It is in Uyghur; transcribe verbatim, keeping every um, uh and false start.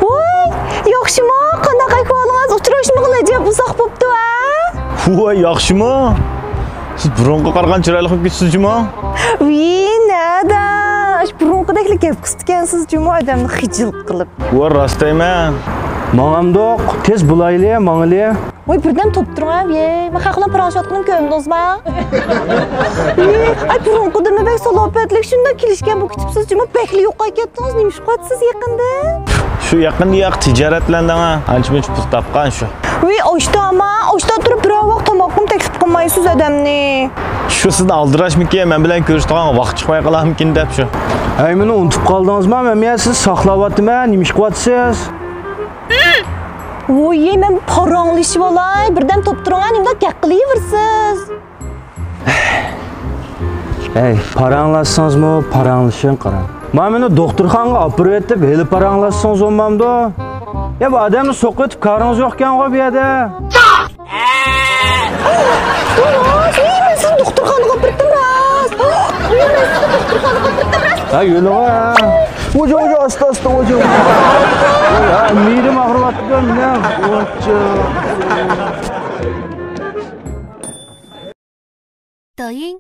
ۋوي، ياخشىمۇ؟ قانداق ئەھۋالىڭىز؟ ئۇچراشمىغىلى ئەجەب ئۇزاق بوپتۇ ھە؟ ۋوي، ياخشىمۇ؟ سىز بۇرۇنقىغا قارىغاندا چىرايلىق بولۇپ كېتىپسىز جۇمۇ. ۋىي، نەدە؟ ئاشۇ بۇرۇنقىدەكلا گەپ قىسىدىكەنسىز جۇمۇ، ئادەمنى خىجىل قىلىپ. ۋوي، راست دەيمەن. ماڭامدۇق، تېز بولايلى، ماڭىلى. ۋاي، بىردەم توپ تۇرۇڭ ھە، ۋىي. مەن خەق بىلەن پاراڭلىشىۋاتقىنىمنى كۆردىڭىزما؟ ۋىي، ئاي، بۇرۇنقىدىنمۇ بەك سالاپەتلىك، شۇنداق كېلىشكەن بولۇپ كېتىپسىز جۇمۇ، بەكلا يوقاپ كەتتىڭىز، نېمە ئىش قىلىۋاتىسىز يېقىندا؟ شۇ يېقىندا ياق، تىجارەتلەندىڭ ھە، ئانچە-مۇنچە پۇل تاپقان شۇ. ۋىي، ئاشتا ئاما، ئاشتا تۇرۇپ بىرەر ۋاق تاماققىمۇ تەكلىپ قىلمايسىز ئادەمنى. شۇ سىزنى ئالدىراشمىكىن، مەن بىلەن كۆرۈشىدىغان ۋاقىت چىقماي قالارمىكىن دەپ شۇ. ھەي، مېنى ئۇنتۇپ قالدىڭىزما؟ مەن يا سىزنى ساقلاۋاتىمەن، نېمە ئىش قىلىۋاتىسىز؟ ۋوي، مەن پاراڭلىشىۋالاي، بىردەم توپ تۇرۇڭ ھە، نېمىنداق گەپ قىلىۋېرىسىز؟ ھەي، پاراڭلاشسىڭىزمۇ پاراڭلىشىڭ، قاراڭ. مانا مېنى دوختۇرخانىغا ئاپىرىۋېتىپ، ھېلى پاراڭلاشسىڭىز بولمامدۇ؟ يا، بۇ ئادەمنى سوقۇۋېتىپ كارىڭىز يوقكەنغۇ بۇ يەردە. راست، ۋىي، مەن سىزنى دوختۇرخانىغا ئاپىرىپتىم، راست. ۋىي، مەن سىزنى دوختۇرخانىغا ئاپىرىپتىم، راست. ھە، يۆلىغۇ، ھە. ۋوجا، ۋوجا، ئاستا، ئاستا، ۋوجا. ھە، مىيىم ئاغرىۋاتىدۇ مېنىڭ. ۋوجا. دايىڭ